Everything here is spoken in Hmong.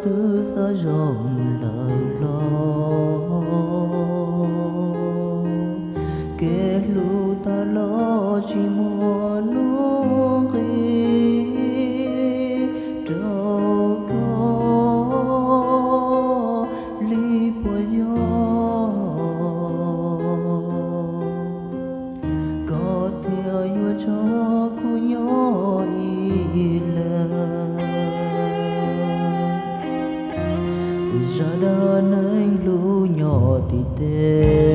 Wb xav zoo lawm los, kev hlub tas los tsis muaj nuj nqis rau koj li puas yog? Koj thiaj yuav tso kuv nyob ib leeg. Zaj dab neeg hlub nyob tim teb,